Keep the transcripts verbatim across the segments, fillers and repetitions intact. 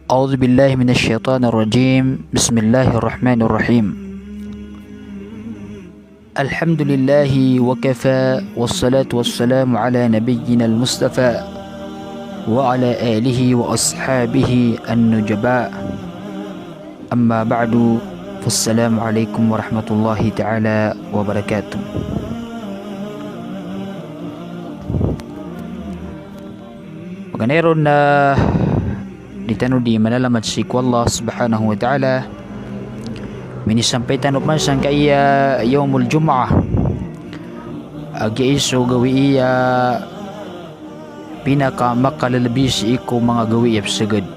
أعوذ بالله من الشيطان الرجيم. بسم الله الرحمن الرحيم. الحمد لله وكفى، والصلاة والسلام على نبينا المصطفى وعلى آله وأصحابه النجباء. أما بعد، فالسلام عليكم ورحمة الله تعالى وبركاته. Paganay ron na di tano di manalamat sii ko Allah subhanahu wa ta'ala. Minisampay tano pman sangkai a yawmul Jumu'ah a giyai so gawii a pinakamakalalabi sii ko manga gawii a psagad.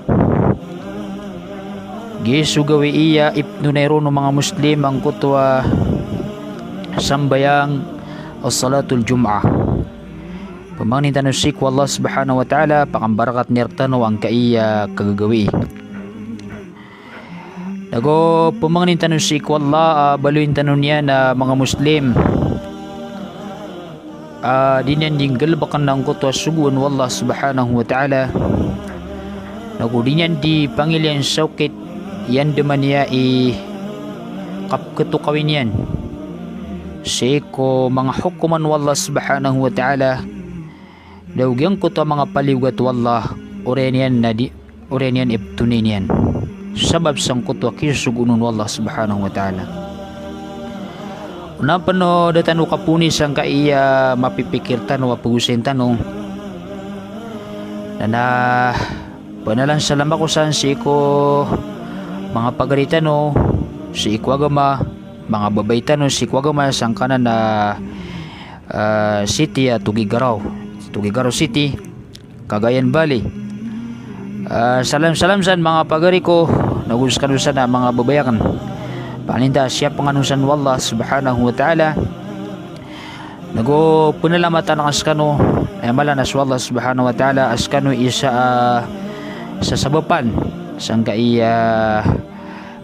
Giyai so gawii a ipnonay ron o manga Muslim angkoto a sambayang a salatul Jumu'ah. Pamangnin tano sii ko Allah subhanahu wa ta'ala, pakambarakat niyan rktano angkai a kagagawii. Nago pamangnin tano sii ko Allah a baloyin tano niyan a manga Muslim a di niyan di nggalbkn angkoto a sogoan o Allah subhanahu wa ta'ala. Nago di niyan di pangiln sa okit i andamanaya i kapkhatokawi niyan sii ko manga hokoman o Allah subhanahu wa ta'ala. Nago giyangkoto a manga paliyogat o Allah, oriyan iyan na di, oriyan iyan iptonay niyan. Sabap sangkoto a kisosogoon on o Allah subhanahu wa ta'ala. Onaan pn o da tano kapooni sangkai a mapipikir tano a pagosayn tano. Na na panalan salam ako san sii ko manga pagari tano sii ko agama, manga babay tano sii ko agama sangkanan a, ah, city a Tuguegarao, Tuguegarao City, Cagayan Valley. Ah, salam-salam san manga pagari ko, nago skano san a manga babay akn. Paninta siyapn kano san o Allah subhanahu wa ta'ala. Nago pnalamatan akn skano, aya mala na so Allah subhanahu wa ta'ala a skano i isa a sasabapan sangkai a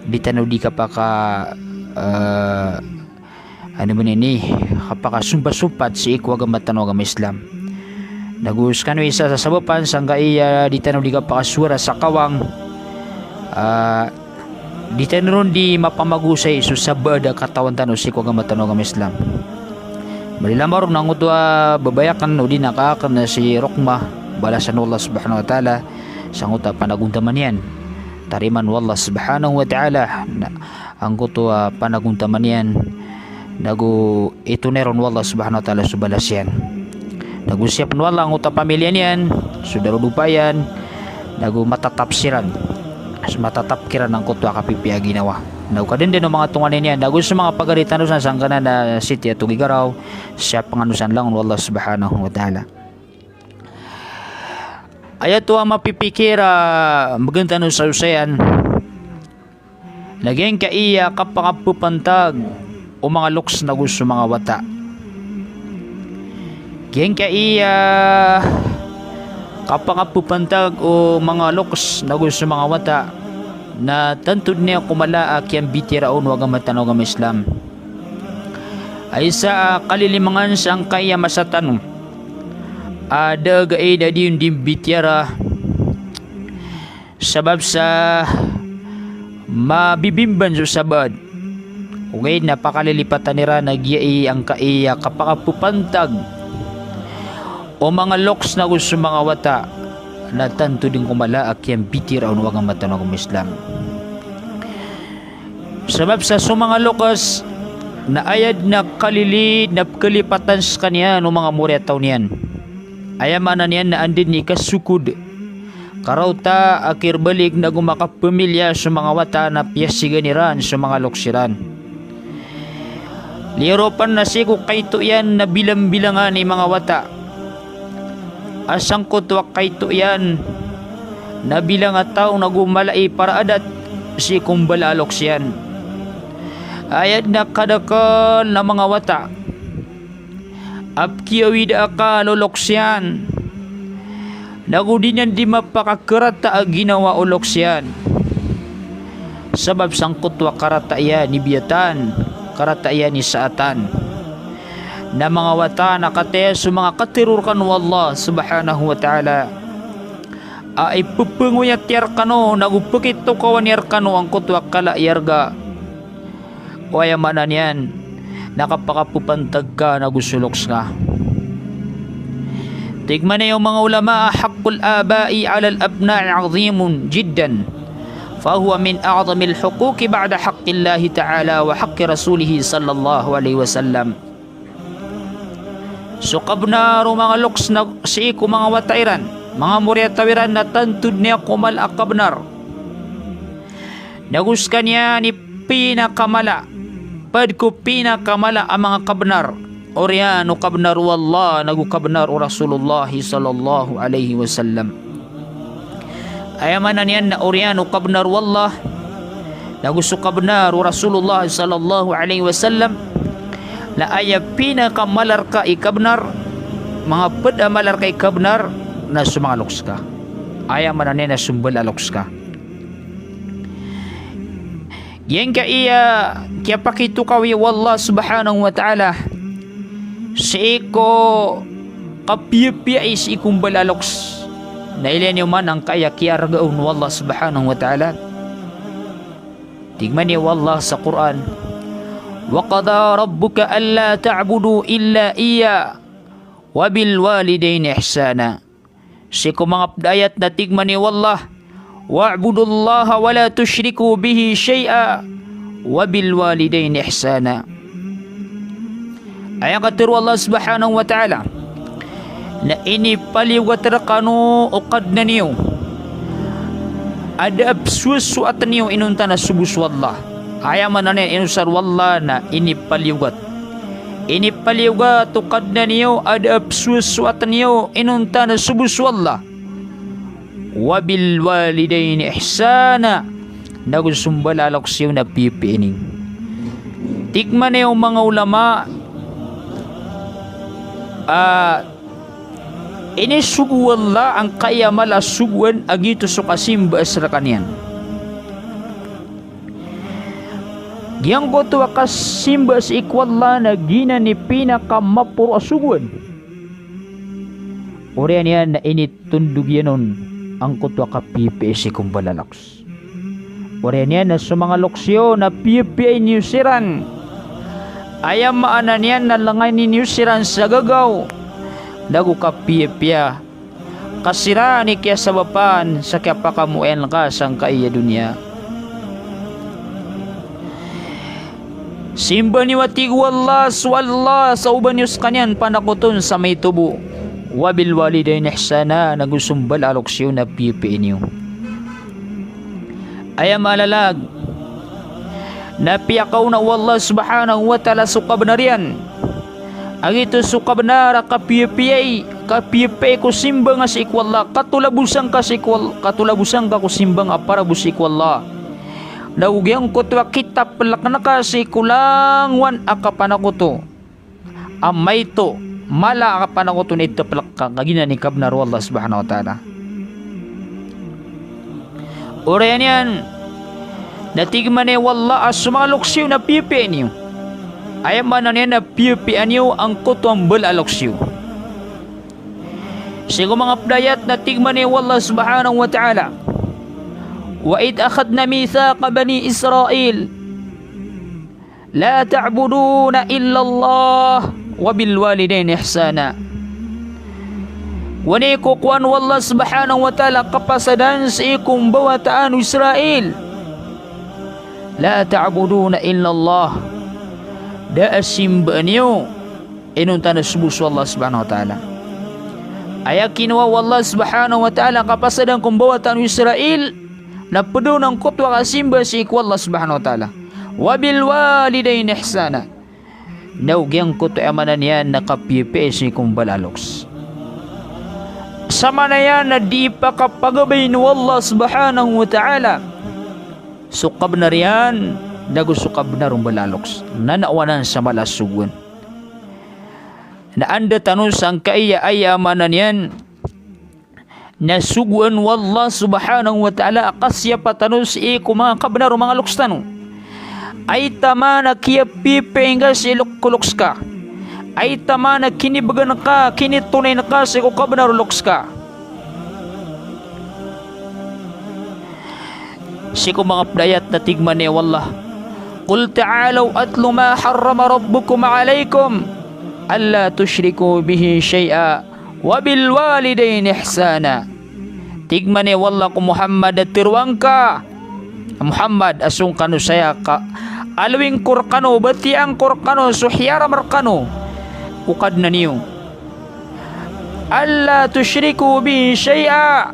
di tano di kapaka, eh, ano ba ini, kapakasompasompat sii ko agama tano a agama Islam. Nago skano i isa a sasabapan sangkai a di tano di kapakasowara sa kawang, ah, di tano ron di mapamagosay so sabaad a katawan tano sii ko agama tano a agama Islam. Mala i lamaro na angkoto a babay akn odi na ka akn na si Rokma, balasan o Allah subhanahu wa ta'ala sangkoto a panagontaman iyan. Tarimaan o Allah subhanahu wa ta'ala na angkoto a panagontaman iyan. Nago itonay ron o Allah subhanahu wa ta'ala so balas iyan. Nago siyapn o Allah angkoto a pamilya niyan, so darodopa iyan, nago matatap siran, so matatap kiran angkoto a kapipiya a ginawa. Nago kadndn o manga tonganay niyan, nago so manga pagari tano san sangkanan a city a Tuguegarao, siyapn kano san langon o Allah subhanahu wa ta'ala. Aya oto a mapipikir a mbgan tano sa osayan na giyangkai a kapakapphantag o manga loks nago so manga wata. Giyangkai a kapakapphantag o manga loks nago so manga wata na tanto dn iyan ko mala a kiyambitiyara on o agama tano a agama Islam. Aya isa a kalilimangan sangkai a masa tano a da a gaid a di on di mbitiyara sabap sa mabibimban so sabaad. Ogaid na pakalilipatan iran a giyai angkai a kapakapphantag o manga loks nago so manga wata na tanto dn ko mala a kiyambitiyara on o agama tano a agama Islam. Sabap sa so manga loks na aya dn a kalilid na pkhalipatan skaniyan o manga moriyataw niyan. Aya maana niyan na anda dn i kasokod, karaota, akir balik nago makapamilya so manga wata na piyasigan iran so manga loks iran. Liyo ron pn na sii ko kaito iyan na bilambilangan i manga wata a sangkoto a kaito iyan na bilang a taw nago mala i paraadat sii ko mbala a loks iyan. Aya dn a kadakl a manga wata a pkiyawi da akal o loks iyan, nago di niyan di mapakakarata a ginawa o loks iyan. Sabap sangkoto a karata iyan i biyatan, karata iyan i saatan. Na manga wata na kataya so manga katharo rkano o Allah subhanahu wa ta'ala a ipephangoyat iyan rekano, nago pekitokawan iyan rekano angkoto a kala i arga. O aya maana niyan na kapakapepantag ka nago so loks ka. Tig man iyan o manga ulama, "Haqqul aba'i 'alal abna'i 'azimun jiddan, fahuwa min a'zamil huquqi ba'da haqqillahi ta'ala wa haqqi rasulihi sallallahu alaihi wasallam." So kabnar o manga loks na sii ko manga wata iran, manga moriyataw iran na tanto den iyan ko mala a kabnar. Nago sekaniyan i pinakamala, ped ko pinakamala a manga kabnar, oriyan o kabnar o Allah nago kabnar o Rasulullah sallallahu alaihi wasallam. Aya maana niyan na oriyan o kabnar o Allah nago so kabnar o Rasulullah sallallahu alaihi wasallam, na aya pinakamala reka i kabnar, manga ped a mala reka i kabnar, na so manga loks ka. Aya maana niyan na so mbala a loks ka. Giyangkaya kiyapakitokawi o Allah subhanahu wa ta'ala sii ko kapiyapiyai sii ko mbala a loks. Na ilaya niyo man angkaya kiyaragaon o Allah subhanahu wa ta'ala. Tig man iyan o Allah sa Qur'an, "Wa qada rabbuka alla ta'budu illa iyyah, wa bil walidayni ihsana." Sii ko manga ped a ayat na tig man iyan o Allah, "Wa'budullaha wa la tushriku bihi shay'a, wa bil walidayni ihsana." Aya katharo o Allah subhanahu wa ta'ala na inipaliyogat rekano o Kadnan iyo a da a pesowasowaten iyo inonta na so bo so Allah. Aya maana niyan inosar o Allah na inipaliyogat. Inipaliyogat o Kadnan iyo a da a pesowasowaten iyo inonta na so bo so Allah. "Wa bil walidayni ihsana." Nago so mbala a loks iyo na piyapiyai niyo. Tig man iyan o manga ulama, a, inisogo o Allah angkaya mala a sogoan a giyoto so kasimba a sekaniyan. Giyangkoto a kasimba sii ko Allah na giyanan i pinakamaporo a sogoan. Oriyan iyan na initondog iyan on angkoto a kapiyapiyai sii ko mbala a loks. Oriyan iyan na so manga loks iyo na piyapiyai niyo siran. Aya maana niyan na lengani niyo siran sa gagaw. Nago kapiyapiya ka siran i kiyasabapan sa kiyapakamoayan ka sangkai a doniya. Simba niyo a tig o Allah so Allah sa oba niyo sekaniyan panakoton sa maito bo. "Wa bil walidayni ihsana," nago so mbala a loks iyo na piyapiyai niyo. Aya mala a lalag na piyakaona o Allah subhanahu wa ta'ala so kabnar iyan. A giyoto so kabnar a kapiyapiyai, kapiyapiyai ko simbang a sii ko Allah, katolabosan ka sii ko Al-, katolabosan ka ko simbang a para bo sii ko Allah. Nago giyangkoto a kitapeleken ka sii ko langowan a kapanakoto a maito, mala a kapanakoto na itepelek ka, ka giyanan i kabnar o Allah subhanahu wa ta'ala. Oriyan iyan na tig man iyan o Allah a so manga loks iyo na piyapiyai niyo. Aya maana niyan na piyapiyai niyo angkoto a mbala a loks iyo. Sii ko manga ped a ayat na tig man iyan o Allah subhanahu wa ta'ala, "Wa idh akhadna mithaqa bani Israil, la ta'buduna illallah wa bil walidayni ihsana." Kowan i kokowan o Allah subhanahu wa ta'ala kapasadan sii ko mbawataan o Israil. La ta'buduna illallah. Da a simbaan iyo inonta na so bo so Allah subhanahu wa ta'ala. Aya kinowa o Allah subhanahu wa ta'ala kapasadan ko mbawataan o Israil, na ped on angkoto a kasimba sii ko Allah subhanahu wa ta'ala. Wa bil walidayni ihsana. Nago giyangkoto aya maana niyan na kapiyapiyai sii ko mbala a loks. Sa maana iyan na di pakapagabain o Allah subhanahu wa ta'ala so kabnar iyan, nago so kabnar o mbala a loks. Na nawanan sa mala a sogoan. Na anda tano sangkaya aya maana niyan na sogoan o Allah subhanahu wa ta'ala a kasiyapa tano sii ko manga kabnar o manga loks tano. Ay taman a kiyapiyapiyai ngka sii lok-, ko loks ka. Ay taman a kinibegan ka, kinitonayn ka sii ko kabnar o loks ka. sii ko manga pd a ayat na tig mambo o Allah: "Qul ta'alaw atlu ma harrama rabbukum alaykum, alla tushriku bihi shay'a, wa bil walidayni ihsana." Tig mambo o Allah ko Muhammad a tharoa ngka, Muhammad, a song kano saya ka, aloing ko rkano, batiya ngko rkano so hiyaram rkano o Kadnan iyo. "Alla tushriku bihi shay'a."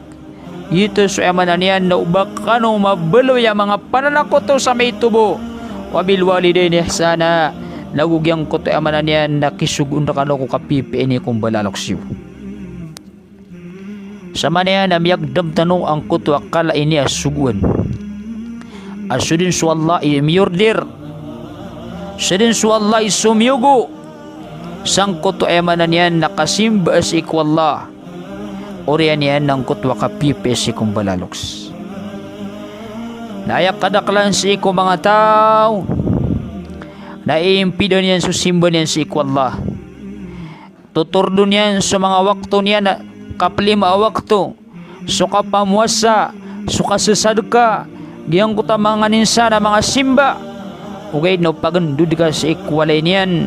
Giyoto so aya maana niyan na o ba kano mabaloy a manga pananakoto sa maito bo. "Wa bil walidayni ihsana." Nago giyangkoto aya maana niyan na kisogoon rkano ko kapiyapiya ini ko mbala a loks iyo. Sa maana niyan na miyagdam tano angkoto a kala ini a sogoan. A so dn so Allah i miyorder. So dn so Allah i somiyogo sangkoto aya maana niyan na kasimba sii ko Allah. Oriyan iyan angkoto a kapiyapiya sii ko mbala a loks. Na aya kadaklan sii ko manga taw na iimpidan iyan so simba niyan sii ko Allah. Totordo niyan so manga wakto niyan a kaplima a wakto, so kapamowasa, so kasasadka, giyangkoto a manga nganin san a manga simba. Ogaid na o pagndod ka sii ko walay niyan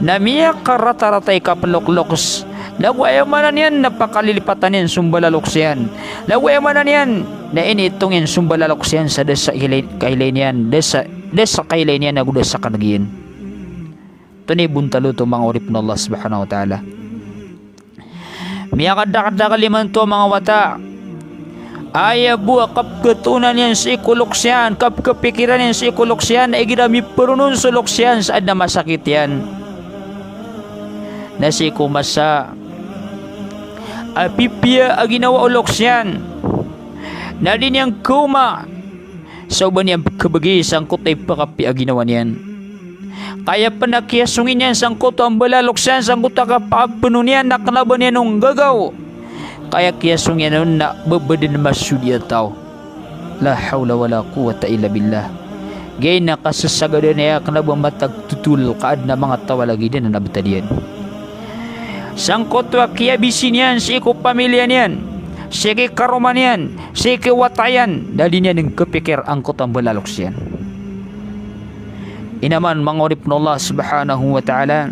na miyakaratarata i kaplokloks. Nago aya maana niyan na pakalilipatan iyan so mbala a loks iyan. Nago aya maana niyan na iniitong iyan so mbala a loks iyan sa da sa ilay, kailay niyan, da sa, da sa kailay niyan, nago da sa kaneg iyan. Oto i bontal oto, manga oripn o Allah subhanahu wa ta'ala. Miyakadakdakl imanto a manga wata. Aya bo a kapkhatoonan iyan sii ko loks iyan, kapkhapikiran iyan sii ko loks iyan, igira miperonon so loks iyan sa adn a masakit iyan. Na sii ko masa a pipiya a ginawa o loks iyan, na di niyan kaoma sa o ba niyan pkhabagi sangkoto a ipakapiya a ginawa niyan. Ka aya pn a kiyasong iyan sangkoto a mbala a loks iyan, sangkoto a kapakapeno niyan na kna ba niyan on gagaw. Ka aya kiyasong iyan on na ba ba dn masodi a taw. La hawla wala quwwata illa billah. Giya na kasasagadan iyan a kna ba matag totol ka adn a manga taw a lagid iyan a nabtad iyan. Sangkoto a kiyabisi niyan sii ko pamilya niyan, sii ki karoma niyan, sii ki wata iyan, na di niyan ngkapikir angkoto a mbala a loks iyan. Ino man, manga oripn o Allah subhanahu wa ta'ala.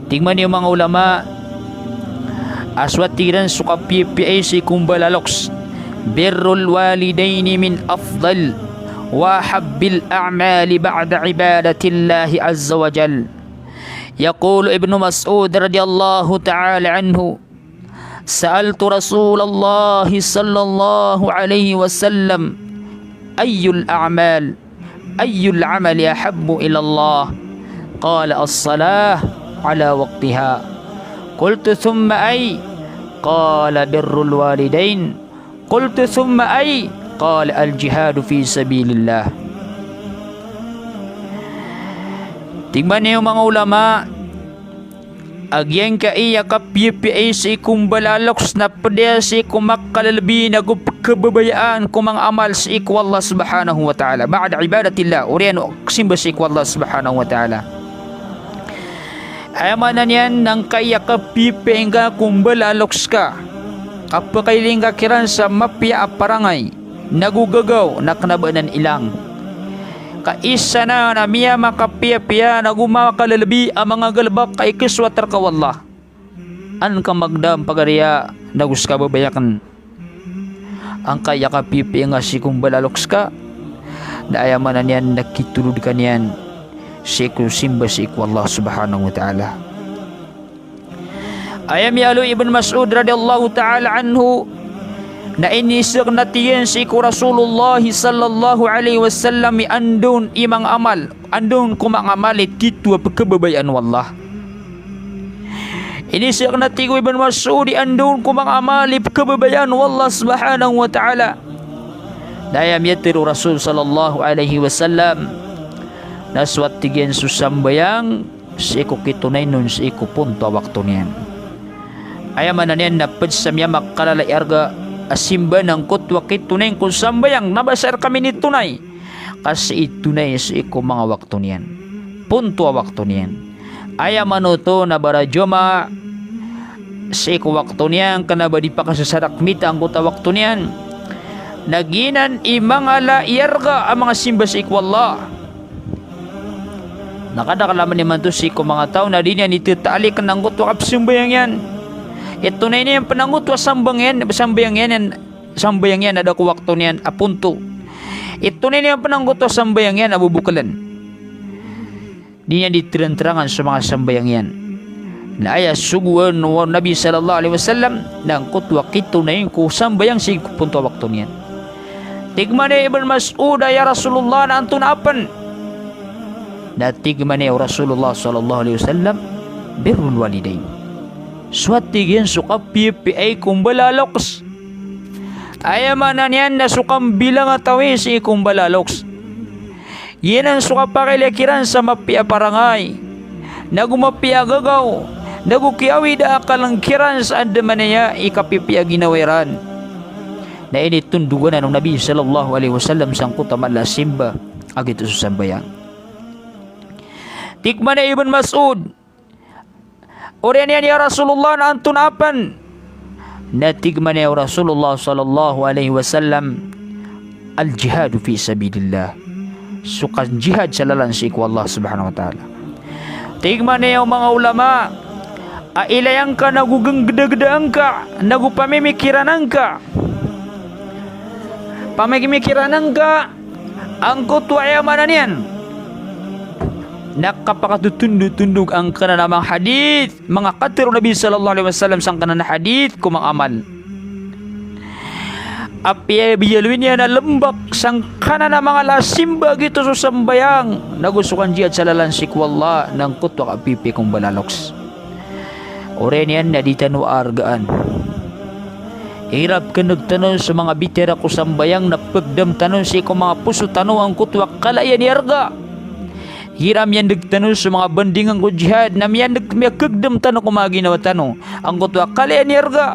Tig man iyo manga ulama, a so a tig iran so kapiyapiya sii ko mbala a loks, birrul walidayni min afdal wa ahabbil a'mali ba'da ibadatillahi azza wa jal. Yaqulu Ibnu Mas'ud radiyallahu ta'ala anhu, sa'altu Rasulallahi sallallahu alayhi wasallam, ayyul a'mal, ayyul amali ahabbu ilallah? Qala, as-salah ala waqtiha. Qultu, thumma ay? Qala, birrul walidayn. Qultu, thumma ay? Qala, al-jihadu fi sabilillah. Tig man iyo manga ulama, a giyangkai a kapiyapiya sii ko mbala a loks na pd a sii ko makalalbi nago pkhababayaan ko manga amal sii ko Allah subhanahu wa ta'ala. Ba'da ibadatillah, oriyan o simba sii ko Allah subhanahu wa ta'ala. Aya maana niyan na angkai a kapiyapiya ingka ko mbala a loks ka, kapakailay ngka kiran sa mapiya a parangay, nago gagaw na kna ba nan ilang. Ka isa nan a miyamakapiyapiya nago makalalbi a manga galbk a ikasowat rka o Allah. An ka magdam pagariya nago ska babayakn. Angkai a kapiyapiya nga sii ko mbala a loks ka, na aya maana niyan na kitolod ka niyan sii ko simba sii ko Allah subhanahu wa ta'ala. Aya miyaaloy o Ibn Mas'ud radiyallahu ta'ala anhu, na inisek na tig iyan sii ko Rasulullah sallallahu alayhi wasallam i anda on i manga amal, anda on ko manga amal i tito a pkhababayaan o Allah. Inisek na tig o Ibn Mas'ud i anda on ko manga amal i pkhababayaan o Allah subhanahu wa ta'ala. Na aya miyatharo o Rasul sallallahu alayhi wasallam, na so a tig iyan so sambayang sii ko kitonay on sii ko ponto a wakto niyan. Aya maana niyan na pd sa miyamakalala i arga a simba na angkoto a kitonay ko sambayang na ba sa rka minitonay, ka sii tonay sii ko manga wakto niyan, ponto a wakto niyan. Aya maana oto na ba rajomaa sii ko wakto niyan, kna ba di pakasasarak mita angkoto a wakto niyan. Na giyanan i manga ala i arga a manga simba sii ko Allah. Na kadakl a mani manto sii ko manga taw na di niyan itataalik angkoto a kapsambayang iyan. Itonay niyan pn angkoto a sambayang iyan, sambayang iyan, sambayang iyan a da ko wakto niyan a ponto. Itonay niyan pn angkoto a sambayang iyan a boboklan. Di niyan di terang-terangan so manga sambayang iyan. Na aya sogoan o Nabi sallallahu alaihi wasallam na angkoto a kitonay ko sambayang sii ko ponto a wakto niyan. Tig mambo i Ibn Mas'ud a, "Ya Rasulullah, na antonaa pn?" Na tig mambo o Rasulullah sallallahu alaihi wasallam, "Birrul walidain." So, a tig iyan, so kapiyapiya ko mbala a loks. Aya maana niyan na so kambilangatawi sii ko mbala a loks. Giyanan so kapakailay kiran sa mapiya a parangay, nago mapiya a gagaw, nago kiyaawida a kalng kiran sa andamanaya i kapipiya a ginawa iran. Na initondogan o Nabi sallallahu alaihi wasallam sangkoto a mala a simba a giyoto so sambayang. Tig mambo i Ibn Mas'ud, "Oriyan iyan, ya Rasulullah, na antonaa pn?" Na tig mambo o Rasulullah sallallahu alaihi wasallam, "Al-jihadu fi sabilillah." So kanjihad sa lalan sii ko Allah subhanahu wa ta'ala. Tig mambo o manga ulama a ilay angka nago gnggdagda angka, nago pamimikiran angka. Pamimikiran angka, angkoto a aya maana niyan na kapakatotondotondog angkanan a manga hadith, manga katharo o Nabi sallallahu alaihi wasallam sangkanan a hadith ko manga amal. Apiya biyaloy niyan a lmbak sangkanan a manga ala a simba a giyoto so sambayang, nago so kanjihad sa lalan sii ko Allah, na angkoto a kapipiya ko mbala a loks. Oriyan iyan na di tano argaan. Igira pkhan'g tano so manga bitiyara ko sambayang na pkhagdam tano sii ko manga poso tano angkoto a kala iyan i arga. Igira miyandg tano so manga bandingan ko jihad na miyandg, miyakhagdam tano ko manga ginawa tano angkoto a kala iyan i arga.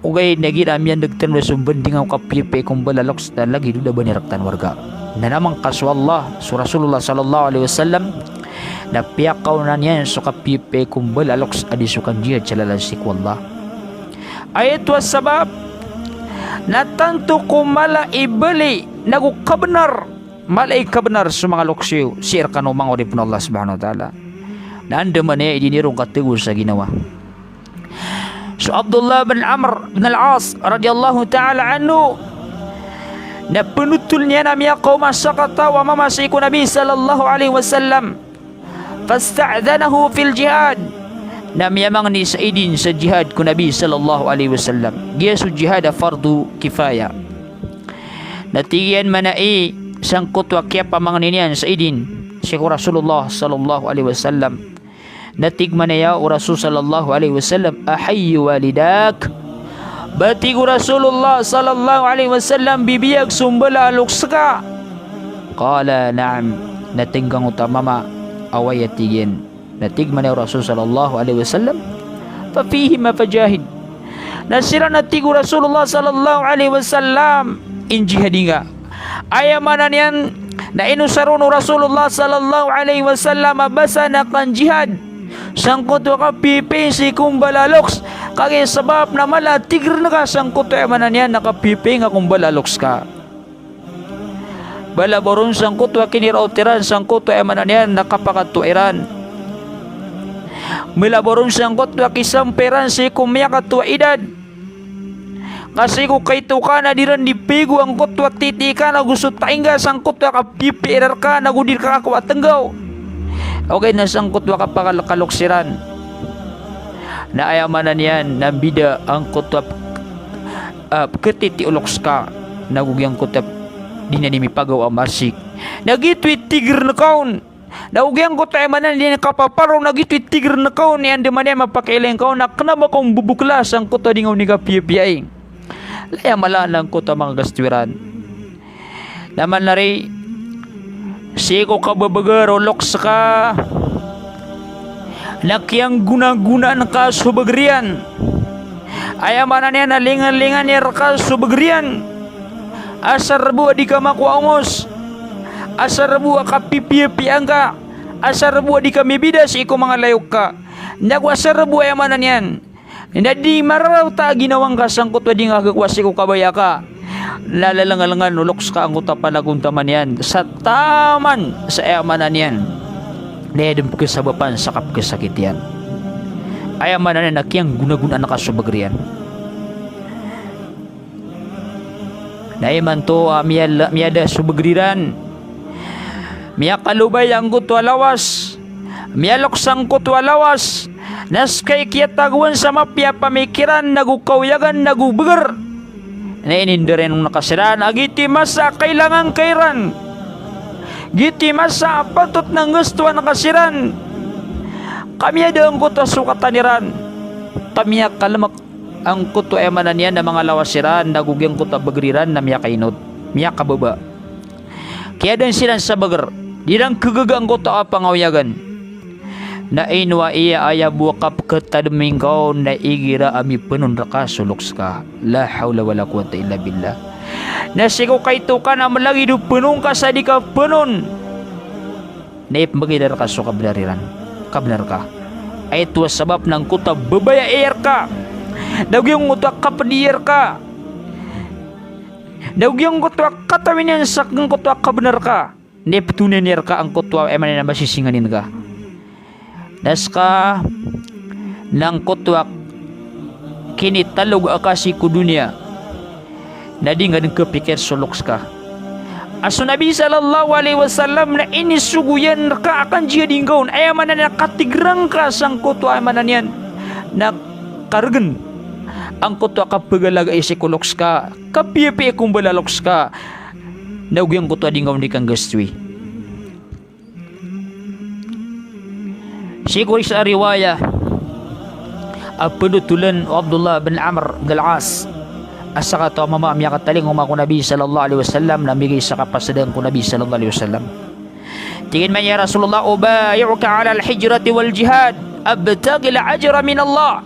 Ogaid na igira miyandg tano so bandingan ko kapiyapiya ko mbala a loks na lagid o da ba niyan rktano arga. Na namangka so Allah, so Rasulullah sallallahu alaihi wasallam, na piyakaonan iyan so kapiyapiya ko mbala a loks a di so kanjihad sa lalan sii ko Allah. Aya oto a sabap na tanto ko mala i bali nago kabnar, mala i kabnar so manga loks iyo sii rkano manga oripn o Allah subhanahu wa ta'ala. Na andamanaya i di niyo ron katago sa ginawa. So Abdullah bin Amr bin Al-As radiyallahu ta'ala anhu, na pnotol niyan a miyakaoma sa kataw a mama sii ko Nabi sallallahu alaihi wasallam. Fasta'dhanahu fil jihad. Na miyamangni sa idin sa jihad ko Nabi sallallahu alaihi wasallam. Giya so jihad a fardu kifaya. Na tig iyan mambo sangkoto a kiyapamangni niyan sa idin sii ko Rasulullah sallallahu alaihi wasallam. Na tig mambo o Rasul sallallahu alaihi wasallam, "Ahayyi walidak?" Ba tig o Rasulullah sallallahu alaihi wasallam, bibiyag so mbala a loks ka? Qala, "Na'am." Na tig angkoto a mama a oway, a tig iyan. Na tig mambo o Rasul sallallahu alaihi wasallam, "Fa fihima fajahid." Na siran, a tig o Rasulullah sallallahu alaihi wasallam, injihadi ngka. Aya maana niyan na inosar on o Rasulullah sallallahu alaihi wasallam a basa na kanjihad sangkoto a kapipiya sii ko mbala a loks, kagiya sabap na mala a tig rn ka sangkoto a aya maana niyan na kapipiya ngka ko mbala a loks ka. Mala ba ron sangkoto a kiniraot iran sangkoto a aya maana niyan na kapakatoa iran. Mala ba ron sangkoto a kisampay iran sii ko miyakatoa idad. Ka sii ko kaito ka na di ran di pigo angkoto a titi ka nago so taing ka sangkoto a kapipiya iran rka nago di rka kakowa a tnggaw. Ogaid na sangkoto a kapakalkaloks iran na aya maana niyan na mbida angkoto a, ah, pkhatiti o loks ka nago giyangkoto a di niyan mipagaw a masik. Na giyoto i tig rn ka on. Na o giyangkoto a aya maana niyan kapaparo na giyoto i tig rn ka on, aya andamanaya a mapakailay ngka on na kna ba ka on bobokla sangkoto a di ngka on i kapiyapiyai. Laya mala angkoto a manga gasto iran. Na mala ari sii ko kababagr o loks ka na kiyanggonagonaan ka so bagr iyan. Aya maana niyan na linganlingan iyan rka so bagr iyan. Asar bo a di ka makowa ongos. Asar bo a kapipiyapiya ngka. Asar bo a di ka mibida sii ko manga layok ka. Nago asar bo a aya maana niyan na di mararata a ginawa ngka sangkoto a di ngka khakowa sii ko kabaya ka. na lalangalangan o loks ka angkoto a panagontaman iyan sa taman sa aya maana niyan na aya dn pkhasabapan sa kapkhasakit iyan. Aya maana niyan na kiyanggonagonaan ka so bagr iyan. Na imanto a miyala-, miyada so bagr iran, miyakalobay angkoto a lawas, miyaloks angkoto a lawas, na ska i kiyatagoan sa mapiya a pamikiran, nago kaoyagan, nago bagr, na inindarayan ka siran a giyoto i masa a kailangan ka iran, giyoto i masa a patot na nggastoan ka siran, ka miyada angkoto a sokatan iran, ka miyakalmk angkoto a aya maana niyan na manga lawas iran, nago giyangkoto a bagr iran na miyakainot, miyakababa. Kiyaadn siran sa bagr, di iran khagaga angkoto a pangaoyagan. Na ino a iya aya bo a kapkhatadm ingka on na igira a mipnon rka so loks ka. La hawla wala quwwata illa billah. Na sii ko kaito ka na mlagid o pnon ka sa di ka pnon, na ipmbgay rka so kabnar iran, kabnar ka. Aya oto a sabap na angkoto a babaya iyan rka, nago giyangkoto a kapdi iyan rka, nago giyangkoto a katawi niyan sa angkoto a kabnar ka, na iptonay niyan rka angkoto a aya maana niyan na masisinganin ka. Na ska na angkoto a kinitalog aka sii ko doniya, na di ngka dn khapikir so loks ka. A so Nabi sallallahu alaihi wasallam na inisogo iyan rka a kanjihad ingka on, aya maana niyan na katigr angka sangkoto a aya maana niyan na kargn angkoto a kapagalagai sii ko loks ka, kapiyapiya ko mbala a loks ka, nago giyangkoto a di ngka on di kanggastoi. Sii ko isa a riwaya a pndotolan o Abdullah bin Amr bin Al-As a sakataw a mama a miyakatalingoma ko Nabi sallallahu alaihi wasallam na migay sa kapasadan ko Nabi sallallahu alaihi wasallam. Tig iyan man, "Ya Rasulullah, ubayi'uka ala al-hijrati wal jihad, abtaghi al-ajra min Allah."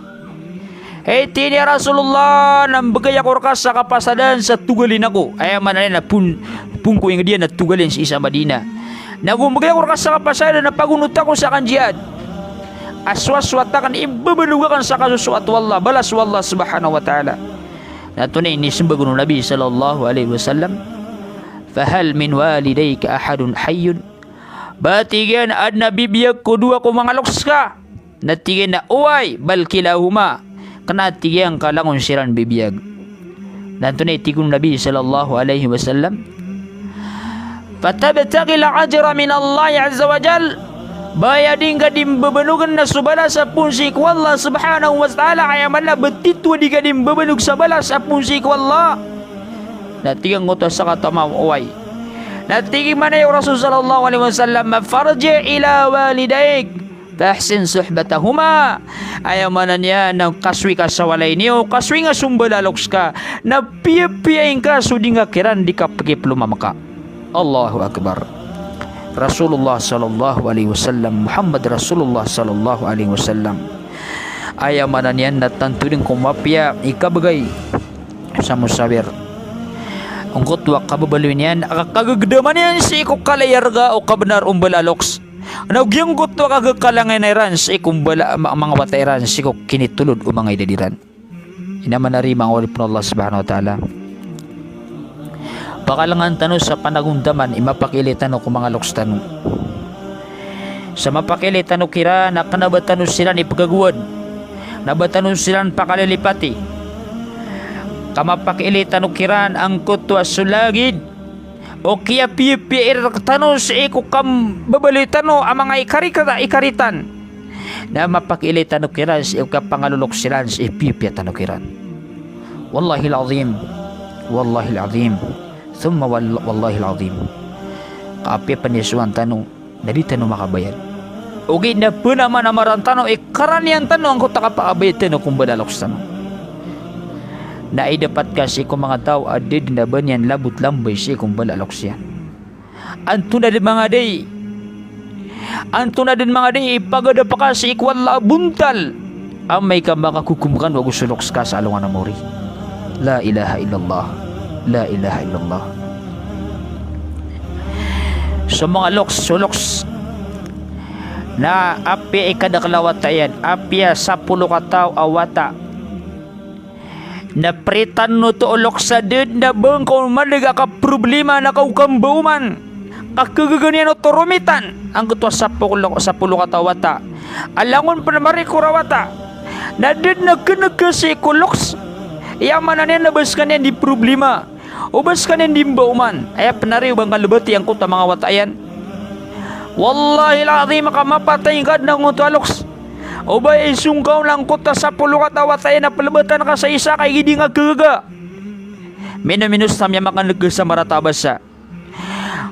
Hay, tig iyan, ya Rasulullah, na mbgay ako rka sa kapasadan sa togalin ako. Aya maana niyan na pon, pon ko ingd iyan na togalin sii sa Madina. Nago mbgay ako rka sa kapasadan na pagonot ako sa kanjihad a sowasowat akn, ibabanog akn sa kasosoat o Allah, balas o Allah subhanahu wa ta'ala. Na antonaa i inismbag o Nabi sallallahu alaihi wasallam? "Fahal min walidayka ahadun hayyun?" Ba, tig iyan, adn a bibiyag ko dowa ko manga loks ka? Na tig iyan a oway, bal kilahuma. Kna, tig iyan, ka langon siran bibiyag. Na antonaa i tig o Nabi sallallahu alaihi wasallam? "Fatabtaghil ajra min Allah azza wa jal." Ba aya di ngka di mbabanogn na so balas a phoon sii ko Allah subhanahu wa ta'ala, aya maana ba tito a di ka di mbabanog sa balas a phoon sii ko Allah. Na tig angkoto a sakataw a mama a oway. Na tig iyan man, ya Rasul sallallahu alaihi wasallam, "Farji' ila walidayk." "Fa ahsin suhbatahuma." Aya maana niyan na kasoy ka sa walay niyo, kasoy nga so mbala a loks ka, na piyapiya ingka so di ngka kiran di kapkiploman ka. Allahu Akbar. Rasulullah sallallahu alaihi wasallam, Muhammad Rasulullah sallallahu alaihi wasallam. Aya maana niyan na tanto dn ko mapiya i kabgay sa mosawir. Angkoto a kababaloy niyan a kagagdaman iyan sii ko kala i arga o kabnar o mbala a loks. Na giyangkoto a kagakalangan iran sii ko mbala a ma-, manga wata iran sii ko kinitolod o manga idad iran. Ino man ari, manga oripn o Allah subhanahu wa ta'ala, pakalangan tano sa panagontaman i mapakiilay tano ko manga loks tano. Sa mapakiilay tano kiran a kna ba tano siran ipgagowad, kna ba tano siran pakalilipati. Ka mapakiilay tano kiran angkoto a so lagid o kiyapiyapiya iran rktano sii ko kambabaloy tano a manga ikarikata, ikaritan. Na mapakiilay tano kiran sii ko kapangaloloks iran sii piyapiya tano kiran. Wallahil azim. Wallahil azim. Thumma wal-, wallahil azim. Ka apiya pn i sowan tano na di tano makabayad. Ogaid na pnamanamaran tano i karaniyan tano angkoto a kapakabayad tano ko mbala a loks tano. Na idapat ka sii ko manga taw a da dn a ba niyan labot lambay sii ko mbala a loks iyan. Antonaa dn manga day, antonaa dn manga day i pagadapa ka sii ko Allah a bontal amay ka makakokom kano ago so loks ka sa alongan a mori. La ilaha illallah. La ilaha illallah. So manga loks, so loks na apiya i kadakl a wata iyan, apiya sapolo kataw a wata, Na pritan oto o loks a da dn a ba ngka on madg a kaproblima na kaokambaoman. Ka khagaga niyan oto romitan angkoto a sapolo, sapolo kataw a wata a langon pn a marikor a wata. Na da dn a khneg ka sii ko loks. Aya maana niyan na ba skaniyan di problema, o ba skaniyan di mbaoman. Aya pnari o ba ngka lbati angkoto a manga wata iyan. Wallahil azim ka mapatay ngka dn angkoto a loks. O ba isong ka on angkoto a sapolo kataw a wata iyan a plbatan ka sa isa ka igi di ngka khagaga. Minominos na miyamakaneg ka sa marata a basa.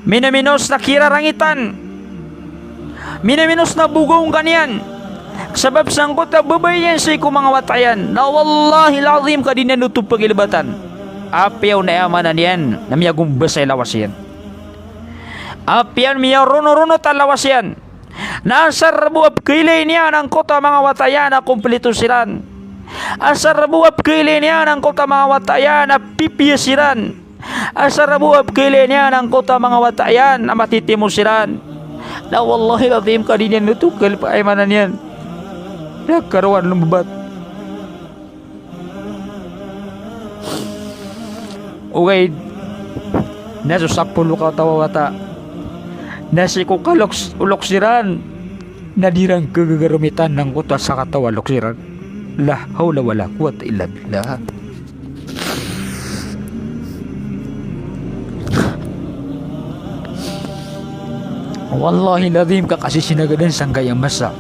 Minominos na kirarangitan. Minominos na bogaw ngka niyan. Sabap sangkoto a babay iyan sii ko manga wata iyan. Na wallahil azim ka di niyan oto pagilbatan. Apiya on, aya maana niyan na miyagombasa i lawas iyan. Apiya on miyaronoronot a lawas iyan. Na asar bo a pkhailay niyan angkoto a manga wata iyan a komplito siran. Asar bo a pkhailay niyan angkoto a manga wata iyan a pipiya siran. Asar bo a pkhailay niyan angkoto a manga wata iyan a matitimo siran. Na wallahil azim ka di niyan oto khalpa, aya maana niyan na karowan lombabat. Ogaid na so sapolo kataw a wata na sii ko kaloks o loks iran na di iran khagaga romitan angkoto a sakataw a loks iran. La hawla wala quwwata illa billah. Wallahil azim ka kasisinagadan sangkaya masa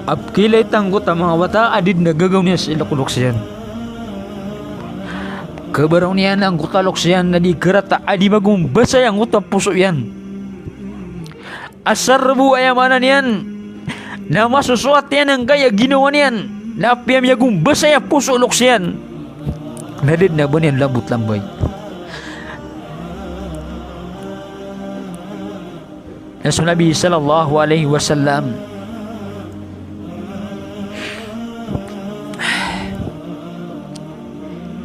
a pkhailay angkoto a manga wata a di dn a gagaw niyan sii ko loks iyan. Khabaraw niyan angkoto a loks iyan na di kharata a di magombasa angkoto a poso iyan. Asar bo, aya maana niyan na masosoat iyan angkaya ginawa niyan na apiya miyagombasa a poso o loks iyan na da dn a ba niyan lambot lambay. Na so Nabi sallallahu alaihi wasallam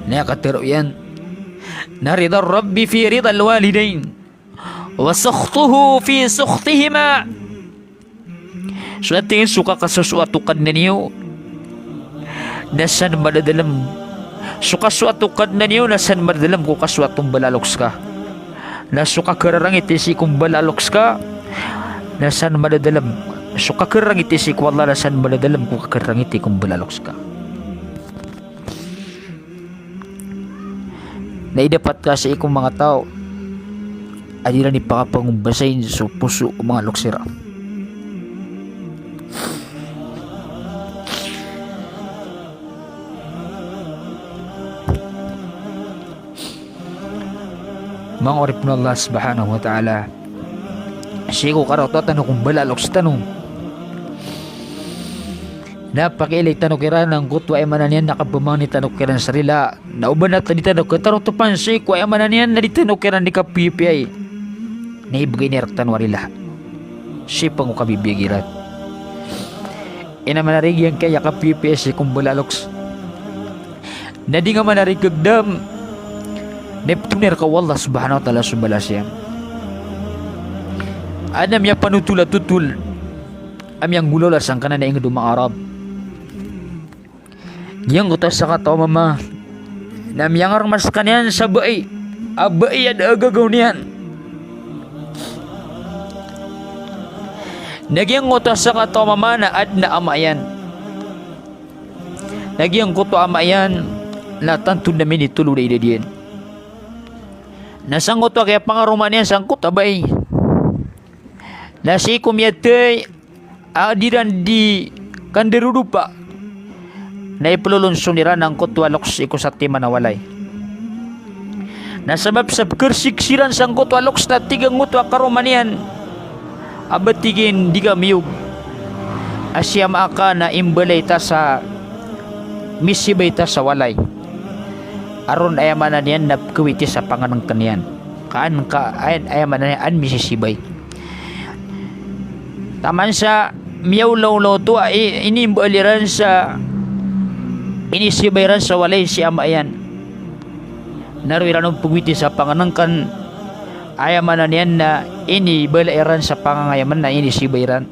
na katharo iyan na ridar Rabbi fi ridal walidain wa sukhtuhu fi sukhtihima. So tig iyan, so kakasosoat o Kadnan iyo na san madadalm, so kasoat o Kadnan iyo na san madadalm ko kasoat o mbala a loks ka. Na so kakhararangiti sii ko mbala a loks ka na san madadalm, so kakhararangiti sii ko Allah na san madadalm ko kakhararangiti ko mbala a loks ka. Na idapat ka sii ko manga taw a di iran di pakapangombasain so poso o manga loks iran. Manga oripn o Allah subhanahu wa ta'ala, sii ko karotoa tano ko mbala a loks tano na pakiilay tano kiran angkoto a aya maana niyan na kapamangni tano kiran sa rila. Na oba na di tano katarotopan sii ko aya maana niyan na di tano kiran di kapiyapiyai, na ibgay niyan rktano a rila sii pn ko kabibiyag iran. Ina maana ri giyangkaya kapiyapiyai sii ko mbala a loks na di nga maana ri kagdam na iptoon iyan rka o Allah subhanahu wa ta'ala so balas iyan. Adn a miyapanotol a totol a miyanggolawla sangkanan a ingd o manga Arab. Giyangkoto a sakataw a mama na miyangarma skaniyan sa bai a bai a da a gagaw niyan. Na giyangkoto a sakataw a mama na adn a ama iyan. Na giyangkoto a ama iyan na tanto dn a minitolod a idad iyan. Na sangkoto a kiyapangaroma niyan sangkoto a bai na sii ko miyathay a di iran di kandarodopa na iplolonson iran angkoto a loks sii ko satiman a walay. Na sabap sa pkharsik siran sangkoto a loks na tig angkoto a karoma niyan a ba tig iyan di ka miyog a si ama aka na imbalay ta sa misibay ta sa walay. Aron aya maana niyan na pkhawiti sa pangnngkn iyan. Ka an ka, aya, aya maana niyan an misisibay. Taman sa miyaolaola oto a i-, inimbal iran sa inisibay iran sa walay si ama iyan. Na roo iran on pkhawiti sa pangnngkn, aya maana niyan na inibala iran sa pangangayaman na inisibay iran.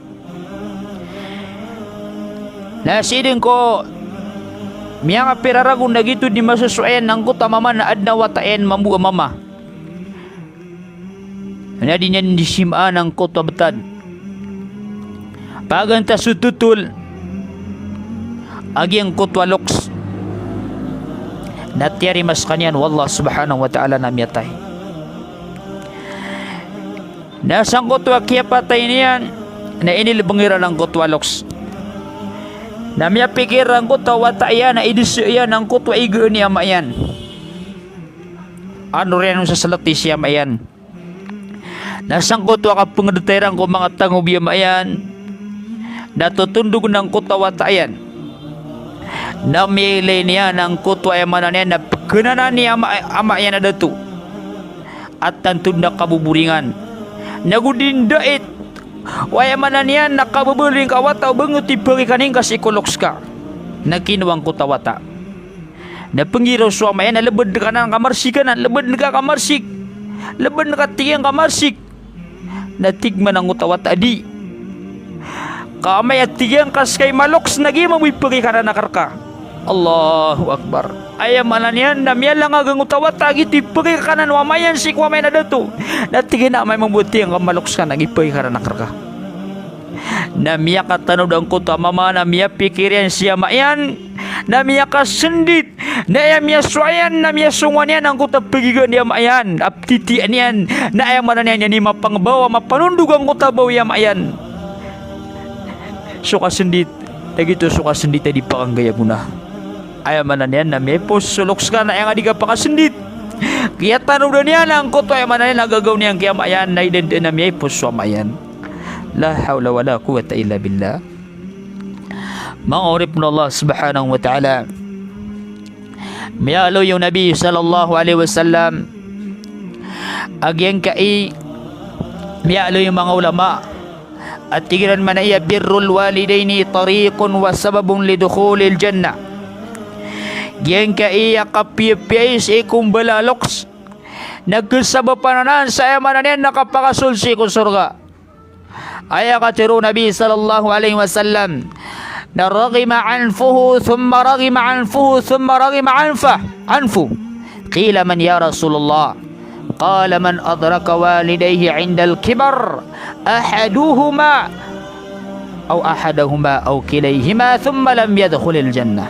Na sii dn ko Miyakapira ragon a giyoto di masosowa iyan angkoto a mama na adn a wata iyan mambo a mama. Na di niyan di simaan angkoto a btad. Pagantas o totol a giyangkoto a loks na tiyarima skaniyan o Allah subhanahu wa ta'ala na miyatay. Na sangkoto a kiyapatay niyan na inilbng iran angkoto a loks. Na miyapikir angkoto a wata iyan na idsa iyan angkoto a igaan i ama iyan. Ano riyan on saslti si ama iyan. Na sangkoto a kapngdta iran ko manga tangob i ama iyan, na totondog angkoto a wata iyan. Na miyailay niyan angkoto a aya maana niyan na pkhanana i ama, ama iyan a dato a tanto dn a kaboboringan. Na go di ndait o aya maana niyan na kababaling ka wata o bangto i pagikani ngka sii ko loks ka. Na kinowa angkoto a wata. Na pnggiraw so ama iyan na lbad ka nan ka marsik anan, lbad ka ka marsik. Lbad ka, tig iyan, ka marsik. Na tig man angkoto a wata a di. Ka amay a, tig iyan, ka ska i maloks na giya mambo i pagikanan akn rka. Allahu Akbar. Aya maana niyan na miyalangag angkoto a wata a giyoto i pagikanan o ama iyan sii ko ama iyan a dato. Na tig iyan a amay mambo, tig iyan, ka maloks ka na giya i pagikanan akn rka. Na miyakatanod angkoto a mama na miyapikir iyan si ama iyan, na miyakasndit, na aya miyasowa iyan na miyasongowan iyan angkoto a pagigaan i ama iyan a ptitian iyan, na aya maana niyan na mapangbaw a mapanondog angkoto a baw i ama iyan. So kasndit, na giyoto so kasndit a di pakanggay a gona. Aya maana niyan na miyaipos so loks ka na aya nga di kapakasndit. Kiyatanodan iyan angkoto, aya maana niyan na gagaw niyan ki ama iyan, na idandaan a miyaipos so ama iyan. La hawla wala quwwata illa billah. Manga oripn o Allah subhanahu wa ta'ala, miyaaloy o Nabi sallallahu alaihi wasallam a giyangkai, miyaaloy o manga ulama a tig iran man a iya, birrul walidaini tariqun wa sababun li dukhulil jannah. Giyangkai a kapiyapiya sii ko mbala a loks na kasabapan anan sa, aya maana niyan na kapakasold sii ko sorga. Aya katharo o Nabi sallallahu alaihi wasallam na raghima anfuhu thumma raghima anfuhu thumma raghima anfah, anfu. Qila man ya Rasulullah? Qala man adraka walidayhi indal kibar ahaduhuma aw ahadahuma aw kilayhima thumma lam yadkhulil jannah.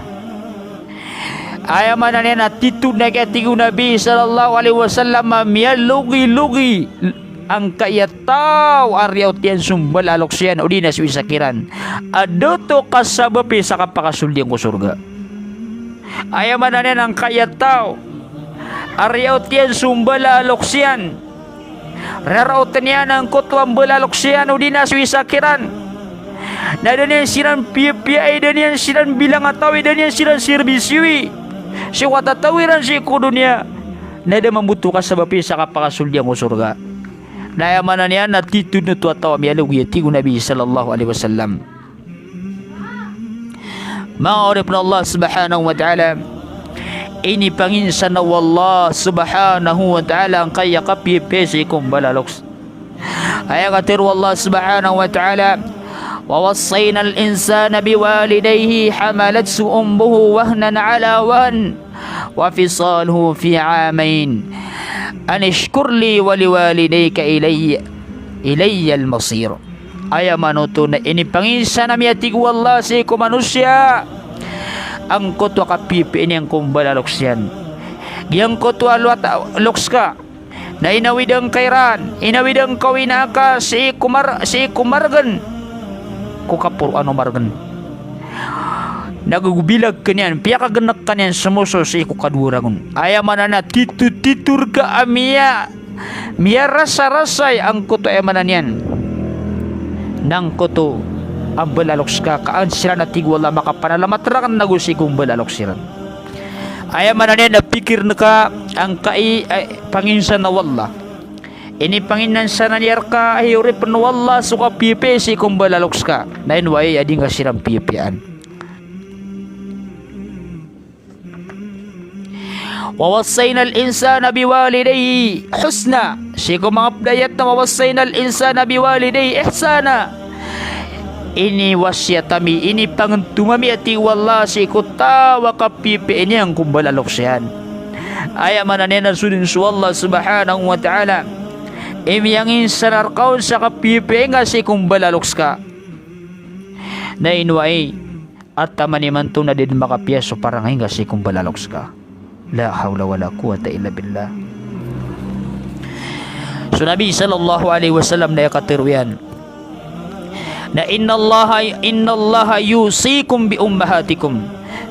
Aya maana niyan na titho dn a, tig o Nabi sallallahu alaihi wasallam, a miyalogilogi angkai a taw a riyaot iyan so mbala a loks iyan odi na so isa kiran a da oto kasabapi sa kapakasold iyan ko sorga. Aya maana niyan angkai a taw a riyaot iyan so mbala a loks iyan, raraotn iyan angkoto a mbala a loks iyan odi na so isa kiran. Na da niyan siran piyapiyai, da niyan siran bilangatawi, da niyan siran sirbisiwi. Sii ko katatawi ran sii ko doniya. Na da mambo oto kasabapi sa kapakasold iyan ko sorga. Na aya maana niyan na titho dn oto a taw a miyalogi, a tig o Nabi sallallahu alaihi wasallam. Manga oripn o Allah subhanahu wa ta'ala, inipanginsan o Allah subhanahu wa ta'ala angkai a kapiyapiya sii ko mbala a loks. Aya katharo o Allah subhanahu wa ta'ala, wa wassaynal insana biwalidayhi hamalathu ummuhu wahnan ala wahn wa fisaluhu fi amayn an ishkur li wa liwalidayka ilayya, ilayyal masir. Aya maana oto na inipanginsan ami, a tig o Allah, sii ko manosiya angkoto a kapiyapiya niyan ko mbala a loks iyan. Giyangkoto a lowat a loks ka na inawid angka iran, inawid angka o ina aka sii ko mar-, sii ko margn ko kaporoan o margn. Na gogobilag ka niyan, piyakagnk ka niyan so moso sii ko kadowa ragon. Aya maana na titho, titho rka a miya miyarasarasay angkoto, aya maana niyan na angkoto a mbala a loks ka, ka an siran, a tig o Allah, makapanalamat rakn ago sii ko mbala a loks iran. Aya maana niyan na pikirn ka angkai, eh, panginsan o Allah. Inipanginsan iyan rka, hay oripn o Allah, so kapiyapiya sii ko mbala a loks ka. Na ino aya a di ngka siran piyapiyaan. Wa wassaynal insana biwalidayhi husna. Sii ko manga pd a ayat na wa wassaynal insana biwalidayhi ihsana. iniwasiyat ami, inipangntoma ami, a tig o Allah, sii ko taw a kapipiya niyan ko mbala a loks iyan. Aya maana niyan na so dn so Allah subhanahu wa ta'ala i miyanginsan rka on sa kapipiya ingka sii ko mbala a loks ka. Na ino aya a taman imanto na di dn makapiya so parangay ingka sii ko mbala a loks ka. La hawla wala quwwata illa billah. So Nabi sallallahu alaihi wasallam na aya katharo iyan na, "Innallaha, innallaha yusikum bi ummahatikum,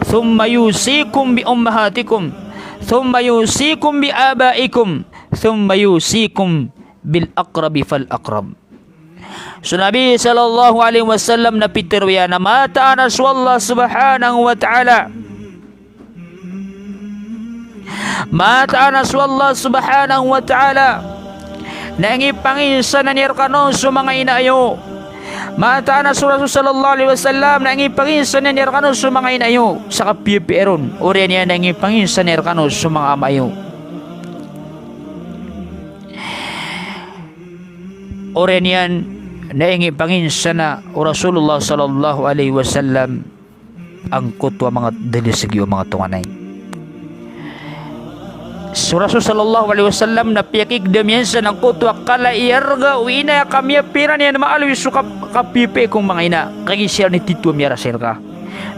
thumma yusikum bi ummahatikum, thumma yusikum bi abaikum, thumma yusikum bil aqrabi fal aqrab." So Nabi sallallahu alaihi wasallam na pitharo iyan a mataan a so Allah subhanahu wa ta'ala, mataan a so Allah subhanahu wa ta'ala na ingipanginsanan iyan rkano so manga ina iyo. Mataan a so Rasul sallallahu alaihi wasallam na ingipanginsanan iyan rkano so manga ina iyo sa kapipiya ron. Oriyan iyan na ingipanginsanan iyan rkano so manga ama iyo. Oriyan iyan na ingipanginsana o Rasulullah sallallahu alaihi wasallam angkoto a manga dalisgi o manga tonganay. So Rasul sallallahu alaihi wasallam na piyakigdam iyan san angkoto a kala i arga o ina a kamiyapira niyan maaloy so kap-, kapipiya ko manga ina. Kagiya siran i tito a miyarasay rka.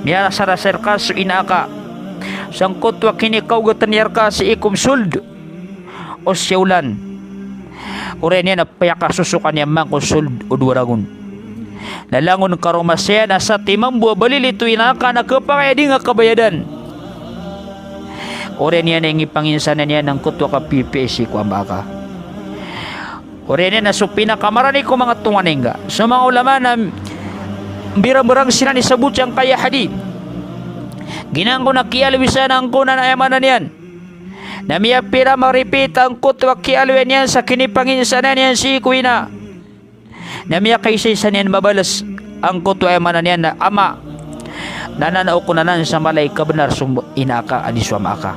Miyarasarasay rka so ina aka sangkoto a kinikaogatan iyan rka sii ko msold o siyaolan. Oriyan iyan a piyakasosokan iyan man ko sold o dowa ragon. Na langon karoma siyan a satiman bo a balilit o ina aka na khapakay a di ngka kabayadan. Oriyan iyan a ingipanginsanan iyan angkoto a kapipiya sii ko ama aka. Oriyan iyan a so pinakamarani ko manga tonganay ingka, so manga ulama na mbirangbrang siran i sabot sangkaya hadith. Giyanan kon a kiyaaloy san angkonan a aya maana niyan na miyapira ma-repeat angkoto a kiyaaloy niyan sa kinipanginsanan iyan sii ko ina. Na miyakaisaisa niyan mabalas angkoto a aya maana niyan na ama. Na anan okon anan sa mala i kabnar so ina aka a di so ama aka.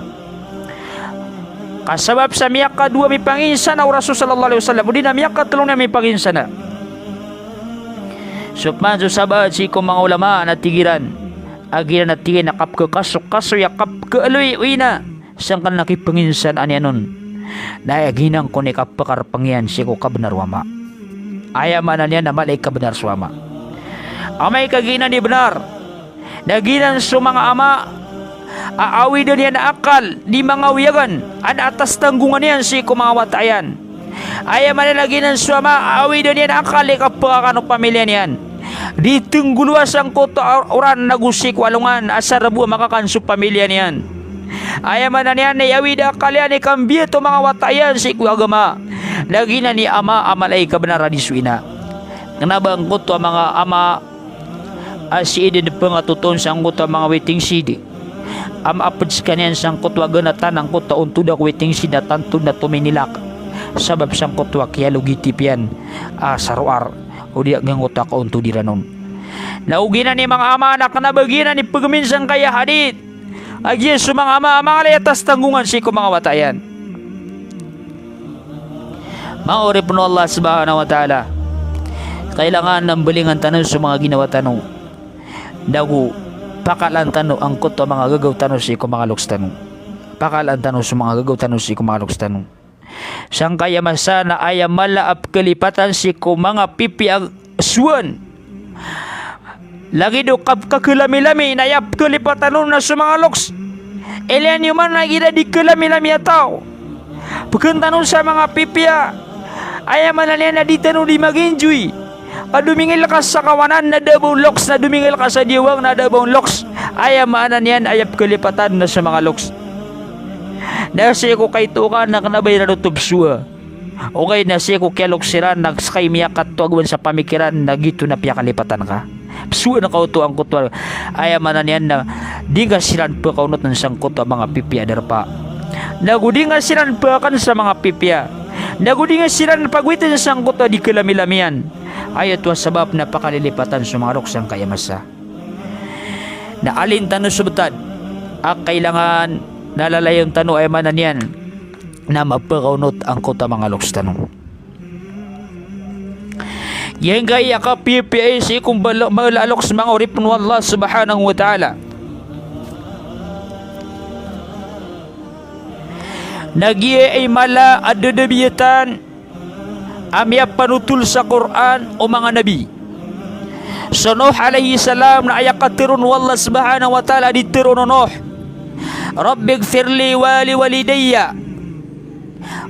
Ka sabap sa miyakadowa mipanginsana o Rasul sallallahu alaihi wasallam, odi na miyakatelo niyan mipanginsana. So pman so sabaad sii ko manga ulama na tig iran a giyanan a tig iyan a kapkhakasokasoy a kapkhaaloy o ina sangkanan a kipanginsanaan iyan on. Na aya giyanan kon i kapakarpang iyan sii ko kabnar o ama. Aya maana niyan na mala i kabnar so ama. Amay ka giyanan i bnar na giyanan so manga ama a awidan iyan a akal di manga wiyagan, an atas tanggongan iyan sii ko manga wata iyan. Aya maana na giyanan so ama a awidan iyan a akal i kapakakan o pamilya niyan. Di tenggolowa sangkoto a oran ago sii ko alongan a sa rbo a makakan so pamilya niyan. Aya maana niyan na iyawid a akal iyan i kambiyat o manga wata iyan sii ko agama. Na giyanan i ama a mala i kabnar a di so ina. Kena ba angkoto a manga ama a sii dn pngatoton sangkoto a manga waiting shed a maapd skaniyan sangkoto a ganatan angkoto a ontod a ko waiting shed na tanto na tominilak sabap sangkoto a kiyalogitip iyan a saroar odi na giyangkoto a kaontod iran on. Na o giyanan i manga ama na kena ba giyanan i pagamin sangkaya hadith a giya so manga ama a mala i atas tanggongan sii ko manga wata iyan. Manga oripn o Allah subhanahu wa ta'ala, kailangan na mbalingan tano so manga ginawa tano. Nago pakalaan tano angkoto a manga gagaw tano sii ko manga loks tano. Pakalaan tano so manga gagaw tano sii ko manga loks tano. Sangkaya masa na aya mala a pkalipatan sii ko manga pipiya a sowaan. Lagid o kap-, kakhalamilami na aya pkalipatan on na so manga loks. Ilaya niyo man na igira di khalamilami a taw. Pkhan tano sa manga pipiya. Aya maana niyan na di tano di mag-enjoy. Ka domingil ka sa kawanan na da a ba on loks, na domingil ka sa diyawang na da a ba on loks. Aya maana niyan aya pkalipatan na so manga loks. Na sii ko kaito ka na kena ba iran oto psowa. Ogaid na sii ko kiyaloks iran na ska i miyakatoagowan sa pamikiran na giyoto na piyakalipatan ka. Psowa na ka oto angkoto a, aya maana niyan na di ngka siran pkaonotn sangkoto a manga pipiya a darpa. Nago di ngka siran pkakan sa manga pipiya. Nago di ngka siran pagowitn sangkoto a di khalamilamiyan. Aya oto a sabap na pakalilipatan so manga loks sangkaya masa. Na alin tano so btad a kailangan na lalayon tano, aya maana niyan na mapkaonot angkoto a manga loks tano. Giyangkai a kapiyapiya i sii ko mbala, mbala a loks, manga oripn o Allah subhanahu wa ta'ala. Na giya i mala a dadabiyatan a miyapanotol sa Qur'an o manga nabi. So Nuh alayhis salam na aya katharo o Allah subhanahu wa ta'ala a di tharoon o Nuh: Rabbighfirli wa liwalidayya.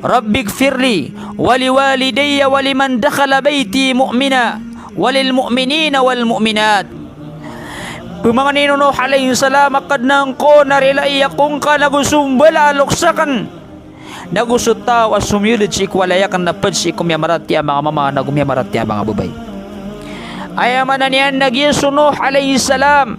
Rabbighfirli wa liwalidayya wa liman dakhala bayti mu'mina wa lil mu'minina wal mu'minat. Pmangnin o Nuh alayhis salam a Kadnan ko, na rilai ako ngka nago so mbala a loks akn, nago so taw a somiyold sii ko walay akn na pd sii ko miyamaratiyaya a manga mama nago miyamaratiyaya a manga babay. Aya maana niyan na giya so Nuh alayhis salam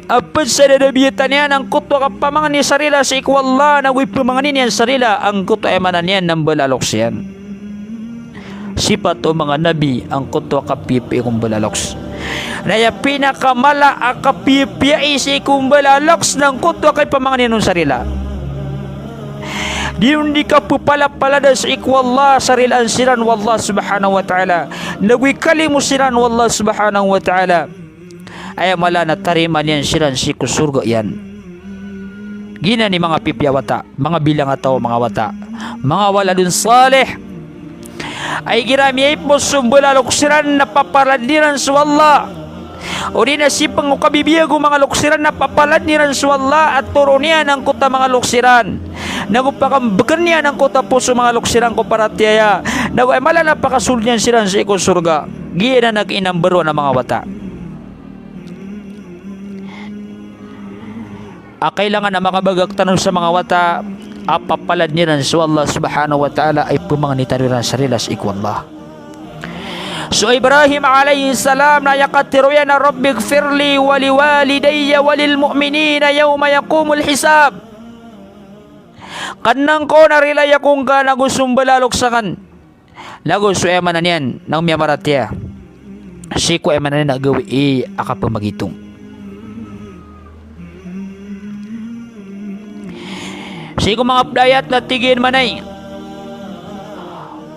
a pd sa dadabiyatan iyan angkoto a kapamangni sa rila sii ko Allah, nago ipmangni niyan sa rila angkoto, aya maana niyan, na mbala a loks iyan. Sipat o manga nabi angkoto a kapiyapiya ko mbala a loks. Na aya pinakamala a kapiyapiya i sii ko mbala a loks na angkoto a kaipamangnin on sa rila. Di on di kapepalapalada sii ko Allah sa rilaan siran o Allah subhanahu wa ta'ala, nago ikalimo siran o Allah subhanahu wa ta'ala. Aya mala na tarimaan iyan siran sii ko sorga iyan. Giyanan i manga pipiya a wata, manga bilang a taw a manga wata, manga waladun salih. Ay igira miyaipos so mbala a loks iran na papaladn iran so Allah. O di na sii pn ko kabibiyag o manga loks iran na papaladn iran so Allah a toroon iyan angkoto a manga loks iran, nago pakambkn iyan angkoto a poso o manga loks iran ko paratiyaya, nago aya mala na pakasold iyan siran sii ko sorga. Giyanan a kinambaroan a manga wata. A kailangan a makabagak tano sa manga wata a papaladn iran so Allah subhanahu wa ta'ala a ipmangni tano iran sa rila sii ko Allah. So Ibrahim alayhis salam na aya katharo iyan a Rabbighfirli wa liwalidayya wa lil mu'minina yawma yaqumul hisab. Kadnan ko, na rilai ako ngka nago so mbala a loks akn, nago so, aya maana niyan, na miyamaratiyaya sii ko, aya maana niyan, a gawii a kapamagitong. Sii ko manga pd a ayat na tig iyan mambo,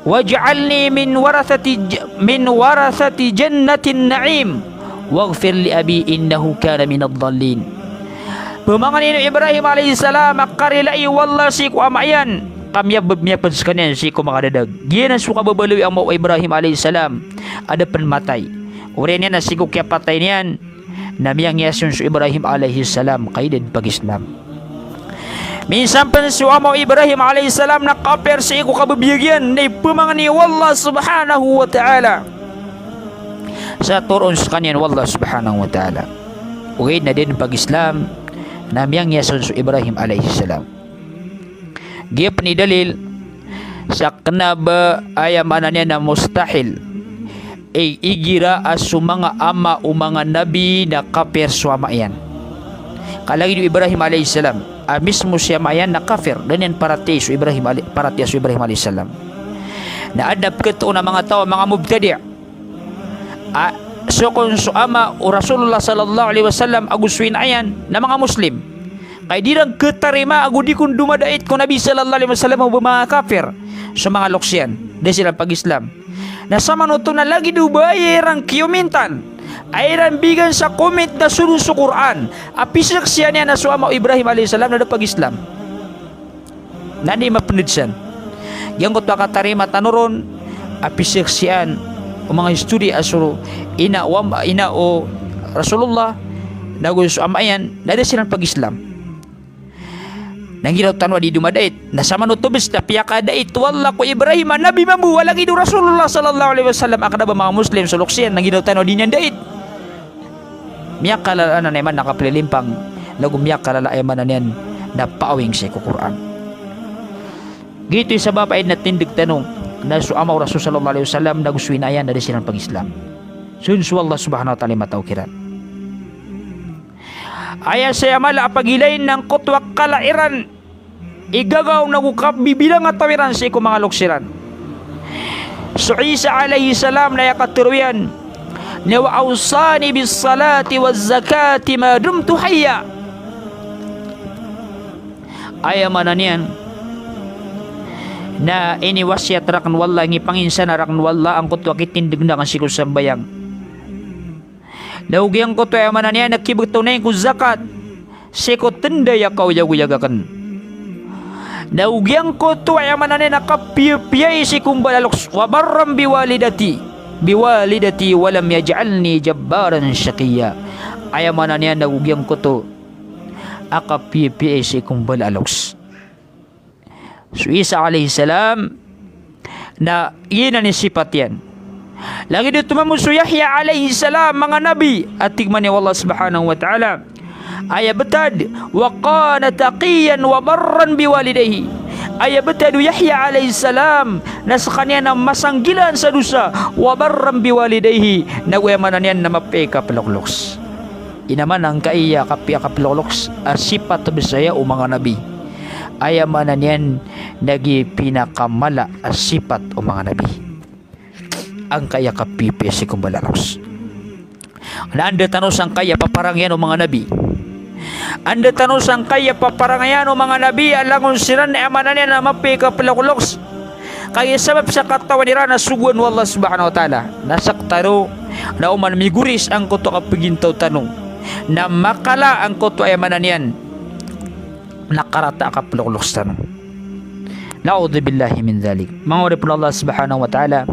"Waj'alni min warathati j-, min warathati jannatin na'im, waghfir li abi innahu kana minadh dhallin." Pmangnin o Ibrahim alayhis salam a karilai o Allah sii ko ama iyan ka miyab-, miyapd skaniyan sii ko manga dadag. Giyanan so kababaloy o ama o Ibrahim alayhis salam a da pn matay. Oriyan iyan na sii ko kiyapatay niyan na miyangiyas on so Ibrahim alayhis salam ka di dn pag-Islam. Minsan pn so ama o Ibrahim alayhis salam na kapir sii ko kababiyag iyan, na ipmangni o Allah subhanahu wa ta'ala sa toroon skaniyan o Allah subhanahu wa ta'ala. Ogaid na di dn pag-Islam, na miyangiyas on so Ibrahim alayhis salam. Giya pn i dalil sa kna ba, aya maana niyan, na mustahil i, igira a so manga ama o manga nabi na kapir so ama iyan. Ka lagid o Ibrahim alayhis salam a mismo si ama iyan na kapir, da niyan paratiyaya so Ibrahim alay-, paratiyaya so Ibrahim alayhis salam. Na adn a pkhatoo a manga taw a manga mubtadi'. A, so kon so ama o Rasulullah sallallahu alayhi wasallam ago so ina iyan na manga Muslim. Ka di ran khatarima ago di kon domadait ko Nabi sallallahu alayhi wasallam o ba manga kapir so manga loks iyan, da siran pag-Islam. Na samanoto na lagid o ba aya iran kiyomintan, aya iran bigan sa comment na soron so Qur'an, a pizaksian iyan a so ama o Ibrahim alayhis salam na da pag-Islam. Na di mapnd san. Giyangkoto a katarima tano ron a pizaksian o manga history a so ina o ama, ina o Rasulullah, nago so ama iyan, na da siran pag-Islam. Na giraw tano a di domadait. Na samanoto bes na piyakadait o Allah ko Ibrahim a nabi mambo a lagid o Rasulullah sallallahu alayhi wasallam a kna ba manga Muslim so loks iyan, na giraw tano a di niyan dait. Miyakalala anan a iman na kaplilimpang, nago miyakalala a iman a niyan na paawing sii ko Qur'an. Giyoto i sabap a aya dn a tindg tano na so ama o Rasul sallallahu alayhi wasallam nago so ina iyan na da siran pag-Islam. Soon so Allah subhanahu wa ta'ala i matao kiran. Aya saya mala a pagilayn angkoto a kala iran i gagaw nago kabibilang a taw iran sii ko manga loks iran. So Isa alayhis salam na aya katharo iyan na, "Wa awsani bis salati waz zakati ma dumtu hayya." Aya maana niyan Na iniwasiyat rakn o Allah, inipanginsana rakn o Allah angkoto a kitindg akn sii ko sambayang. Na o giyangkoto, aya maana niyan, na kibgtawai ko zakat sii ko tnday a kaoyagoyag akn. Na o giyangkoto, aya maana niyan, na kapiyapiyai sii ko mbala a loks. Wa barran biwalidati, biwalidati wa lam yaj'alni jabbaran shaqiyya. Aya maana niyan na o giyangkoto a kapiyapiyai sii ko mbala a loks. So Isa alayhis salam na giyanan i sipat iyan. Lagid oto mambo so Yahya alayhis salam, manga nabi a tig mambo o Allah subhanahu wa ta'ala, aya btad, wa kana taqiyyan wa barran biwalidayhi. Aya btad o Yahya alayhis salam na skaniyan na masanggilaan sa dosa, wa barran biwalidayhi, na aya maana niyan na mapiya i kaplokloks. Ino man angkaya kapiya i kaplokloks a sipat bs aya o manga nabi. Aya maana niyan na giya i pinakamala a sipat o manga nabi. Angkaya kapipiya sii ko mbala a loks. Na anda tano sangkaya paparangayan o manga nabi. Anda tano sangkaya paparangayan o manga nabi a langon siran, aya maana niyan, na mapiya i kaplokloks. Kagiya sabap sa katawan iran a sogoan o Allah subhanahu wa ta'ala. Na sktano na oman migoris angkoto a kapagintaw tano, na makala angkoto, aya maana niyan, na karata a kaplokloks tano. Na'udhu billahi min dhalik. Manga oripn o Allah subhanahu wa ta'ala,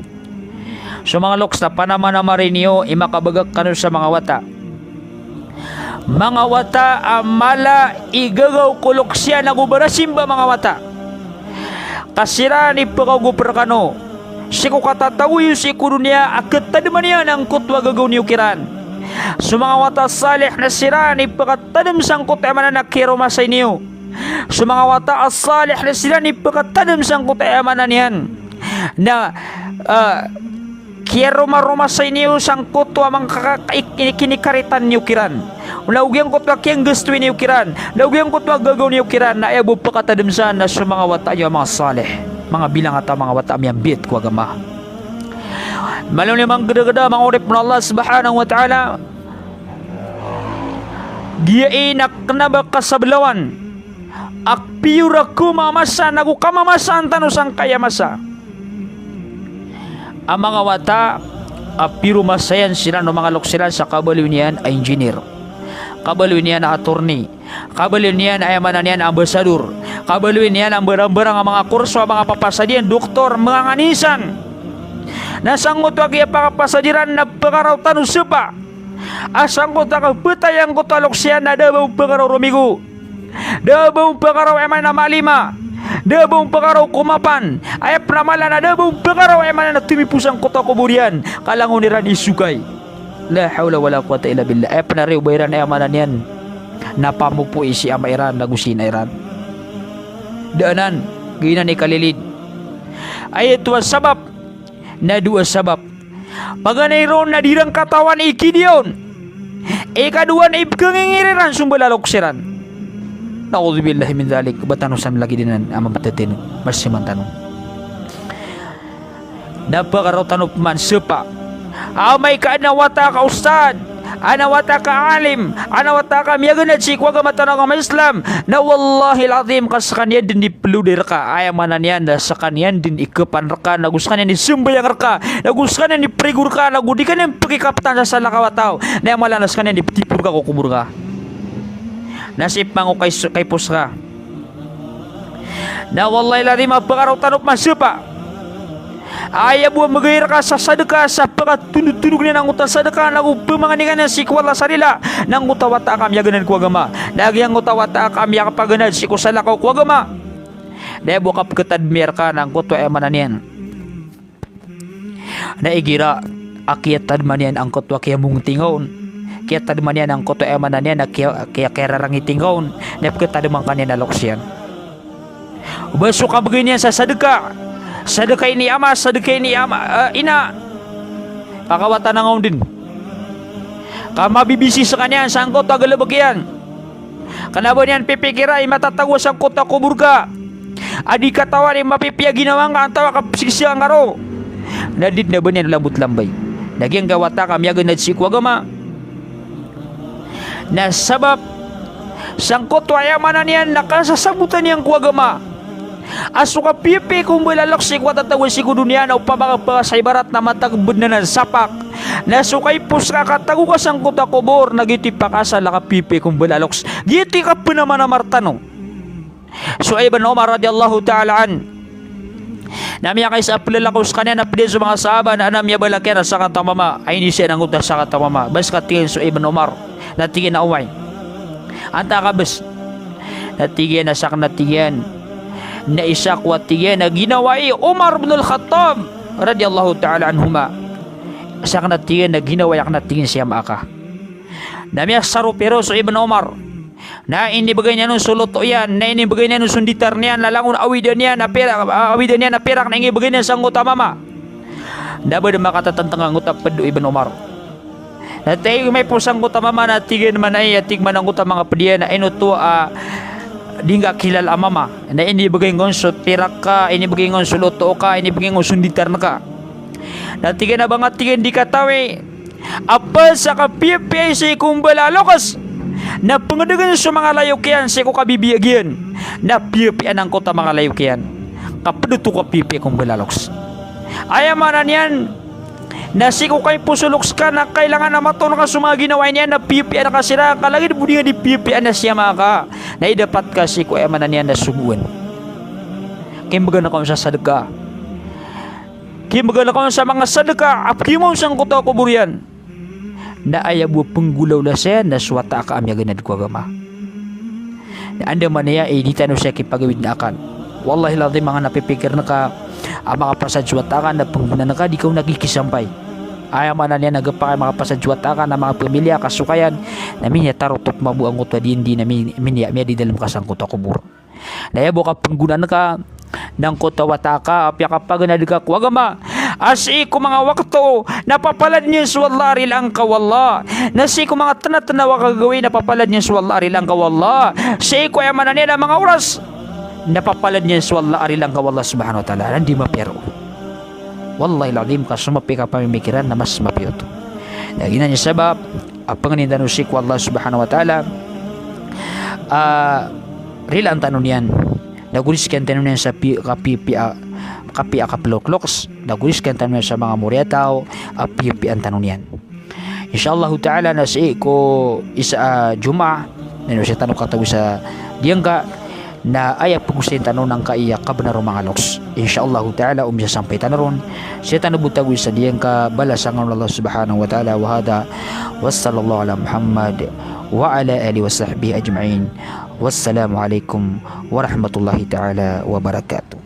so manga loks na panamanamari niyo i makabagak kano sa manga wata. Manga wata a mala i gagaw ko loks iyan ago barasimba, manga wata. Ka siran i pkaogop rkano sii ko katatago iyo sii ko doniya a ktadman iyan angkoto a gagaw niyo kiran. So manga wata a salih na siran i pkatadm sangkoto, aya maana niyan, a kiyaromasay niyo. So manga wata a salih na siran i pkatadm sangkoto, aya maana niyan, na, ah, kiyaromaromasay niyo sangkoto a manga ka-, ka-, i-, i-, kinikaritan niyo kiran. Na o giyangkoto a kiyanggastowi niyo kiran, na o giyangkoto a gagaw niyo kiran, na aya bo pkatadm san na so manga wata iyo a manga salih, manga bilangata a manga wata a miyambiyat ko agama. Malo niyo manggdagda, manga oripn o Allah subhanahu wa ta'ala. Giya i na kna ba kasablawan a piyor a kmamasa nago kamamasaan tano sangkaya masa. A manga wata a piromasayan siran o manga loks iran sa kabaloy niyan a engineer, kabaloy niyan a attorney, kabaloy niyan a, aya maana niyan, a ambasador, kabaloy niyan a mbarangbarang a manga korso a manga papasad iyan, doktor, manga nganin san. Na sangkoto a kiyapakapasad iran na pkaraw tano sapa a sangkoto a kapatay angkoto a loks iyan na da a ba on pkaraw romigo. Da a ba on pkaraw, aya maana niyan, malima. Da a ba on pkaraw komapan. Aya pn a mala na da a ba on pkaraw, aya maana niyan, a tomipo sangkoto a kobor iyan ka langon iran i sokay. La hawla wala quwwata illa billah. Aya pn a riyo ba iran, aya maana niyan, na pamopoy sii ama iran nago sii ina iran. Da anan, giyanan i kalilid. Aya oto a sabap na dowa sabap. Paganay ron na di ran katawan i kidiya on. Ikadowa na ipkhangingir iran so mbala a loks iran. Na'udhu billahi min dhalik. Ba tano san lagid anan a mabtad tano, masiman tano. Na pkaraw tano pman sapa. Amay ka adn a wata ka ustad, adn a wata ka alim, adn a wata ka miyaganad sii ko agama tano a agama Islam, na wallahil azim ka skaniyan dn i ploday rka, aya maana niyan na skaniyan dn i kapan rka, nago skaniyan i sambayang rka, nago skaniyan i prigo rka, nago di ka niyan pkikaptan sa salakaw a taw, na aya mala na skaniyan i ptipo rka ko kobor ka. Na sii pman ko kais-, kaipos ka. Na wallahil azim a pkaraw tano pman sapa. Aya bo a mbgay rka sa sadka sa pkatondotondog niyan angkoto a sadka, nago pmanganingan iyan sii ko Allah sa rila, na angkoto a wata ka miyaganad ko agama. Na giyangkoto a wata ka miyakapaganad sii ko salakaw ko agama, na aya bo a kapkatadmi rka na angkoto, aya maana niyan, na igira a kiyatadman iyan angkoto a kiyamongtinga on, kiyatadman iyan angkoto, aya maana niyan, a kiya-, kiya-, kiyararangiti ngka on, na pkatadman ka niyan a loks iyan. Ba so kabgay niyan sa sadka, sadka ini ama, sadka ini ama, eh, ina, ka kawatan angka on dn. Ka mabibisi skaniyan sangkoto a galbk iyan. Kna ba niyan pipikira i matatago sangkoto a kobor ka a di katawan i mapipiya ginawa ngka antaa ka psiksian ka roo. Na di dn a ba niyan lambot lambay. Na giyangkai a wata ka miyaganad sii ko agama na sabap sangkoto, aya maana niyan, na kasasabotan iyan ko agama. A so kapiyapiya ko mbala a loks sii ko katatagoan sii ko doniya na opama ka ba sa ibarat na matagbed anan a sapak, na so kaipos ka a katago ka sangkoto a kobor na giyoto i pakaasal a kapiyapiya ko mbala a loks. Giyoto i kapnamanamar tano. So Ibn Umar radiyallahu ta'ala anhu na miyakaisa a plalakaw skaniyan na pd iyan so manga sahaba na adn a miyabalak iyan a sakataw a mama a inizaan angkoto a sakataw a mama. Bes ka, tig iyan, so Ibn Umar, na tig iyan a oway, antaa ka bes? Na tig iyan a sakn, na tig iyan, na isa ko, a tig iyan, a ginawa i Umar bin Al-Khattab radiyallahu ta'ala anhuma. Sakn, na tig iyan, a ginawa i akn, na tig iyan, si ama aka. Na miyasarop iyan roo so Ibn Umar. Na inibgay niyan on so loto iyan, na inibgay niyan on so nditar iyan, na langon awidan iyan a pirak, awidan iyan a pirak na inibgay niyan sangkoto a mama. Na ba dn makatatantang angkoto a pd o Ibn Umar. Na tig iyan, maipos angkoto a mama, na tig iyan man a, aya tig man angkoto a manga pd iyan a ino oto a di ngka kilala a mama. Na inibgay ngka on so pirak ka, inibgay ngka on so loto ka, inibgay ngka on so nditar ka. Na tig iyan a ba nga, tig iyan, di katawi a pd sa kapiyapiya sii ko mbala a loks na pngdgn so manga layok iyan sii ko kabibiyag iyan na piyapiyaan angkoto a manga layok iyan. Ka pd oto kapiyapiya ko mbala a loks. Aya maana niyan na sii ko kaipos o loks ka na kailangan a matoon ka so manga ginawai niyan na piyapiyaan ka siran, ka lagid bo di nga di piyapiyaan a si ama ka, na idapat ka sii ko, aya maana niyan na sogoan. Kimbgan ka on sa sadka. Kimbgan ka on sa manga sadka a pkiyaoma on sangkoto a kobor iyan. Na aya bo a pnggolawla saya na so wata aka a miyaganad ko agama. Na andamanaya i di tano saya kipagawid na akan. Wallahil azim, manga na pipikirn ka a makapasad so wata aka na pnggona ka, di ka on kikisampay. Aya maana niyan na gpakay makapasad so wata aka na manga pamilya ka, sokayan, na miniyatarotop mambo angkoto a dii, na mi-, miniya, miyadi dalm ka sangkoto a kobor. Na aya bo a kapnggona ka na angkoto a wata aka a piyakapaganad ka ko agama a sii ko manga wakto na papalad niyan so Allah a rilaan ka o Allah. Na sii ko manga tnatnawa ka gagawii na papalad niyan so Allah a rilaan ka o Allah. Sii ko, aya maana niyan na manga oras na papalad niyan so Allah a rilaan ka o Allah subhanahu wa ta'ala. Na di mapiya roo. Wallahil azim, ka so mapiya i kapamimikiran na mas mapiya oto. Na giyanan i sabap a pangnin tano sii ko Allah subhanahu wa ta'ala a rilaan tano niyan. Na goriskan tano niyan sa pi-, kapipiya, kapiya a kaploklok. Na goriskan tano niyan sa manga moriyataw a piyapiyaan tano niyan. Insha Allahu ta'ala na sii ko isa a Jumaah, na ino sii tano katago sa diyangka, na aya pgosayin tano na angkaya kabnar o manga loks. Insha Allahu ta'ala, o misasampay tano ron, sii tano bo tago sa diyangka balasan o Allah subhanahu wa ta'ala. Wa hadha, wa sallallahu ala Muhammad, wa ala alihi wa sahbihi ajma'in. Wassalamu alaikum warahmatullahi ta'ala wabarakatuh.